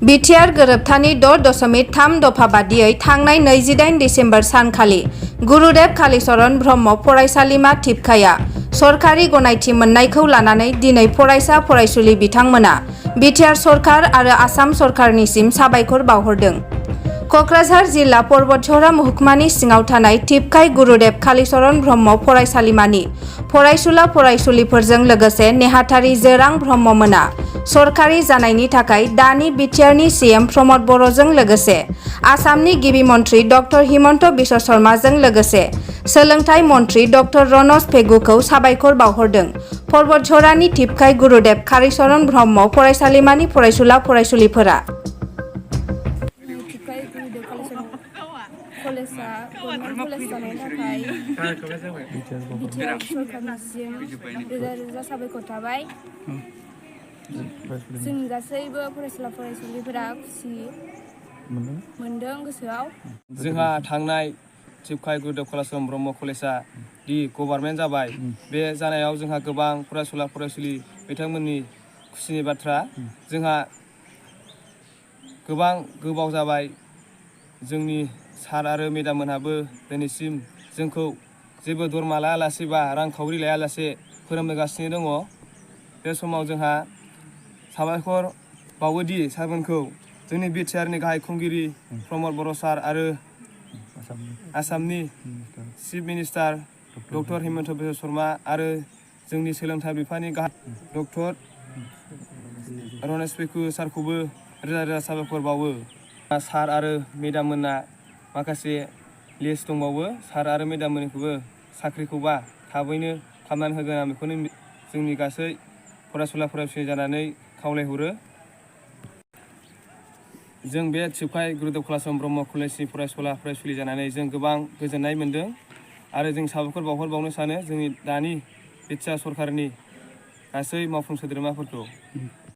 BTR गोरोबथानि 6.3 दफा बादियै थांनाय 28 डिसेम्बर सानखालि गुरुदेव कालीचरण ब्रह्म फरायसालिमा थिपकाया सरकारि गनायथि मोननायखौ लानानै दिनै फरायसा फरायसुलि बिथांमोना बिटिआर सरकार आरो आसाम सरकारनिसिम साबायखर बावहरदों। कक्राझार जिल्ला पर्बतझरा महकुमानि सिङाव थानाय थिपकाय गुरुदेव कालीचरण ब्रह्म फरायसालिमानि फरायसुला फरायसुलिफोरजों लोगोसे नेहाथारि जोरां ब्रह्ममोना सरकारि जानायनि थाखाय दानि बिटिआरनि सीएम प्रमद बर'जों लोगोसे आसामनि गिबि मन्थ्रि डक्टर हिमन्त बिश्व शर्माजों लोगोसे सोलोंथाइ मन्थ्रि डक्टर रनज पेगुखौ साबायखर बावहरदों। पर्बतझरानि थिपकाय गुरुदेव कालीचरण ब्रह्म फरायसालिमानि फरायसुला फरायसुलिफोरा कलेजा गभर्नमेन्ट कलेज जानायनि थाखाय बिटिआर सरकारनिसिम रोजा रोजा साबायखर थाबाय। जोंनि गासैबो फरायसुला फरायसुलिफोरा खुसि मोनदों गोसोआव। जोंहा थांनाय थिपकाय गुरुदेव कालीचरण ब्रह्म कलेजा दि गभर्नमेन्ट जाबाय, बे जानायाव जोंहा गोबां फरायसुला फरायसुलि बिथांमोननि खुसिनि बाथ्रा। जोंहा गोबां गोबाव जाबाय, जोंनि सार आरो मेडाम मोनहाबो दिनैसिम जोंखौ जेबो दरमा लायालासे बा रांखावरि लायालासे फोरोंबोगासिनो दङ। बे समाव जोंहा साबायखर बावोदि सारमोनखौ जोंनि बिटिआरनि गाहाय खुंगिरि प्रमद बर' सार आरो आसामनि chief minister doctor Himanta Biswa Sharma आरो जोंनि सोलोंथाइ बिफाननि गाहाय डक्टर रनेज पेगु सारखौबो रोजा रोजा साबायखर बावो। सार आरो मेडाम मोनना माखासे लिस्ट दंबावो, सार आरो मेडाम मोनखौबो साख्रिखौबा थाबैनो खालामनानै होगोन आं बेखौनो जोंनि गासै फरायसुला फरायसुलि जानानै खावलायहरो। जों बे थिपकाय गुरुदेव कालीचरण ब्रह्म कलेजनि फरायसुला फरायसुलि जानानै जों गोबां गोजोननाय मोन्दों आरो जों साबायखर बावहरबावनो सानो जोंनि दानि बिटिआर सरकारनि गासै मावफुं सोद्रोमाफोरखौ।